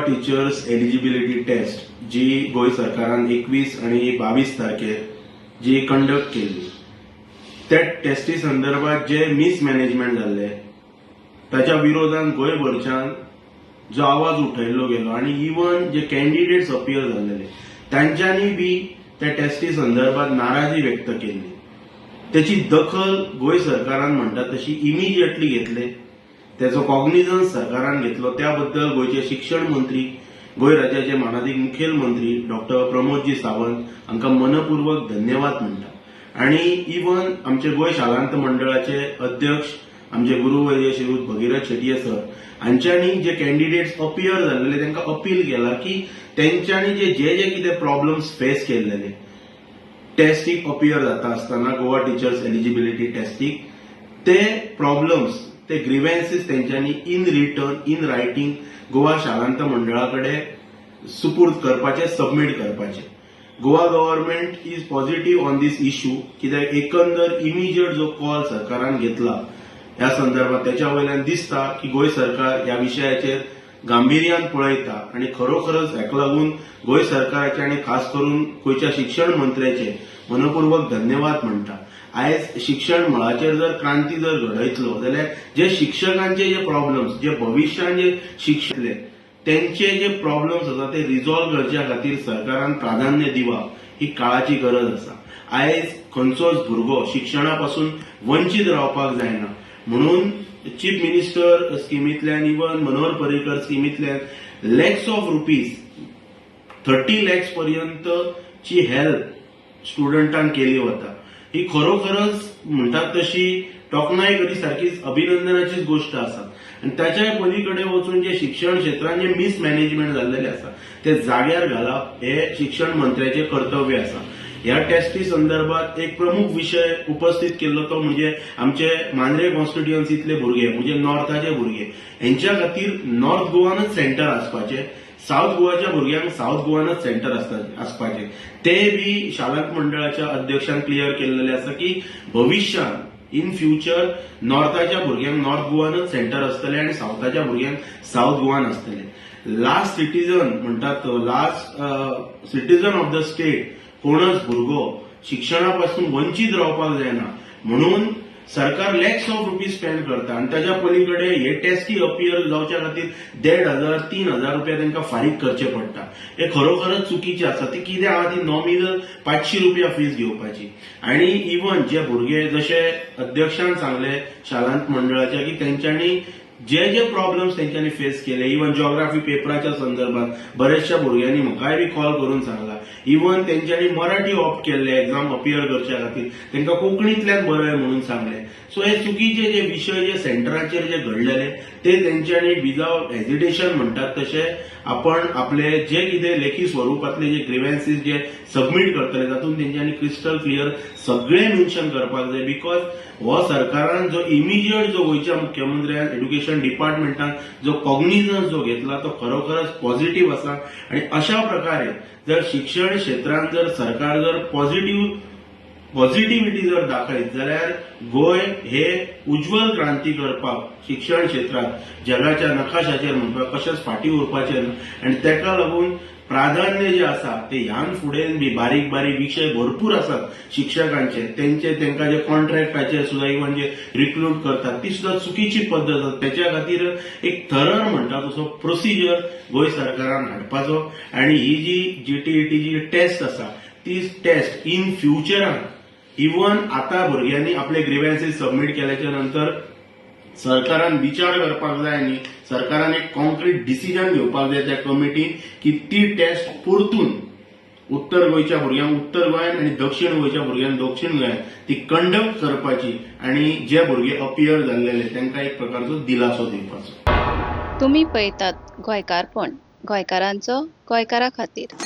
Teachers eligibility taste जी गोंय सरकारान 21 आनी 22 तारखेर जी कंडक्ट केल्ली, त्या टेस्टी संदर्भात जे मिसमॅनेजमेंट जाल्ले, ताच्या विरोधान गोंयभरच्यान जो आवाज उठयल्लो गेलो आनी इवन जे कॅन्डिडेट्स अपियर जाल्लेले, तांच्यांनी बी त्या टेस्टी संदर्भात नाराजी व्यक्त केल्ली. त्याची दखल गोंय सरकारान म्हणटा तशी इमिजिएटली घेतले. त्याचो कॉग्निझन्स सरकारान घेतलो. त्या बद्दल गोंयचे शिक्षण मंत्री, गोंय राज्याचे मानादीक मुखेलमंत्री डॉक्टर प्रमोदजी सावंत हांकां मनपूर्वक धन्यवाद म्हणटा. आनी इवन आमचे गोंय शालांत मंडळाचे अध्यक्ष, आमचे गुरुवर्य श्रीयुत भगीरथ शेटये सर हांच्यांनी जे कॅन्डिडेट्स अपियर जाल्लेले, तांकां अपील केला की तेंच्यांनी जे जे जे कितें प्रॉब्लम्स फेस केल्लेले टेस्टीक अपियर जाता आसतना, गोवा टिचर्स एलिजिबिलिटी टेस्टीक, ते प्रॉब्लम्स, ते ग्रिव्हन्सीस तेंच्यांनी in return, in writing Goa शालांत मंडळा कडेन सुपूर्द करपाचे, सबमीट करपाचे. Goa government is positive on this issue, कित्याक एकंदर इमिजिएट जो कॉल सरकारान घेतला ह्या संदर्भात, त्याच्या वयल्यान दिसता की गोंय सरकार ह्या विशयाचेर गांभिर्यान पळयता. आनी खरोखरच हाका लागून गोंय सरकाराचे आनी खास करून गोंयच्या शिक्षण मंत्र्याचे मनपूर्वक धन्यवाद म्हणटा. आयज शिक्षण मळाचेर जर क्रांती जर घडयतलो जाल्यार जे शिक्षकांचे जे प्रॉब्लम्स, जे भविश्यान जे शिक्षले, तेंचे जे प्रॉब्लम्स आसा, ते रिझॉल्व करच्या खातीर सरकारान प्राधान्य दिवप ही काळाची गरज आसा. आयज खंयचोच भुरगो शिक्षणा पासून वंचीत रावपाक जायना म्हणून चीफ मिनिस्टर स्किमींतल्यान, इवन मनोहर पर्रीकर स्किमींतल्यान लॅक्स ऑफ रुपीज, 30 लॅक्स पर्यंतची हेल्प स्टुडंटांक केली वता. ही खरोखरच म्हणटात तशी तोखणाय करी सारकीच अभिनंदनाचीच गोश्ट आसा. आनी ताच्या पलीकडे वचून जे शिक्षण क्षेत्रांत जे मिसमॅनेजमेंट जाल्लेलें आसा, ते जाग्यार घालप हे शिक्षण मंत्र्याचें कर्तव्य आसा. ह्या टेस्टी संदर्भात एक प्रमुख विशय उपस्थित केल्लो, तो म्हणजे आमचे मांद्रे कॉन्स्टिट्युएन्सीतले भुरगे, म्हणजे नॉर्थाचे भुरगे, हेंच्या खातीर नॉर्थ गोवानच सेंटर आसपाचे, साऊथ गोवाच्या भुरग्यांक साऊथ गोवानच सेंटर आसपाचे. ते बी शालांत मंडळाच्या अध्यक्षान क्लियर केल्लेले आसा की भविश्यात, इन फ्युचर, नॉर्थाच्या भुरग्यांक नॉर्थ गोवानच सेंटर आसतले आनी साऊथाच्या भुरग्यांक साऊथ गोवान आसतले. लास्ट सिटीजन म्हणटात, last citizen of the state, कोणच भुरगो शिक्षणा पासून वंचीत रावपाक जायना म्हणून सरकार लॅक्स ऑफ रुपीज स्पेंड करता. आनी ताच्या पलीकडे हे टेस्टी अपियर जावच्या खातीर 1500, 3000 रुपया तांकां फारीक करचे पडटा. हे खरोखरच चुकीचें आसा. ती कितें आहा, ती नॉमिनल 500 रुपया फीस घेवपाची. आनी इवन जे भुरगे, जशे अध्यक्षान सांगले शालांत मंडळाच्या, की तेंच्यांनी जे जे प्रॉब्लम्स तेंच्यांनी फेस केले, इवन जॉग्राफी पेपराच्या संदर्भात बरेचशा भुरग्यांनी म्हाकाय बी कॉल करून सांगला, इवन तेंच्यांनी मराठी ऑप्ट केल्ले एक्झाम अपियर करच्या खातीर, तांकां कोंकणींतल्यान बरय म्हणून सांगले. सो हे चुकीचे जे विशय जे सेंटराचेर जे घडलेले, ते तेंच्यांनी विदाउट हेजिटेशन म्हणटात तशे आपण आपले जे कितें लेखी स्वरुपांतले जे ग्रिव्हन्सीस जे सबमीट करतले, तातूंत तेंच्यांनी क्रिस्टल क्लियर सगळें मेन्शन करपाक जाय. Because हो सरकारान जो इमिजिएट जो गोंयच्या मुख्यमंत्र्यान, एज्युकेशन डिपार्टमेंटान जो कॉग्निझन्स जो घेतला, तो खरोखरच पॉझिटिव्ह आसा. आणि अशा प्रकारे जर शिक्षण क्षेत्रांत जर सरकार जर पॉझिटिव्हिटी जर दाखयत जाल्यार गोंय हे उज्ज्वल क्रांती करपाक शिक्षण क्षेत्रात जगाच्या नकाशाचेर म्हणपाक कशेंच फाटीं उरपाचें ना. आनी ताका लागून प्राधान्य जे आसा ते ह्यान फुडें बी बारीक बारीक विशय भरपूर आसात शिक्षकांचे. तेंचे तांकां जे कॉन्ट्रॅक्टाचेर सुद्दां इवन जे रिक्रूट करतात, ती सुद्दां चुकीची पद्दत आसा. तेच्या खातीर एक थरर म्हणटा तसो प्रोसिजर गोंय सरकारान हाडपाचो. आनी ही जी जीटीईटी जी टेस्ट आसा, ती टेस्ट इन फ्युचरान, इवन आता भुरग्यांनी आपले ग्रिव्हन्सीस सबमीट केल्याच्या नंतर सरकारान विचार करपाक जाय न्ही, सरकारान एक कॉन्क्रीट डिसिजन घेवपाक जाय त्या कमिटीन की ती टेस्ट परतून उत्तर गोंयच्या भुरग्यांक उत्तर गोंयान आनी दक्षिण गोंयच्या भुरग्यांक दक्षिण गोंयान ती कंडक्ट करपाची आनी जे भुरगे अपियर जाल्लेले, तांकां एक प्रकारचो दिलासो दिवपाचो. तुमी पळयतात गोंयकारपण, गोंयकारांचो, गोंयकारा खातीर.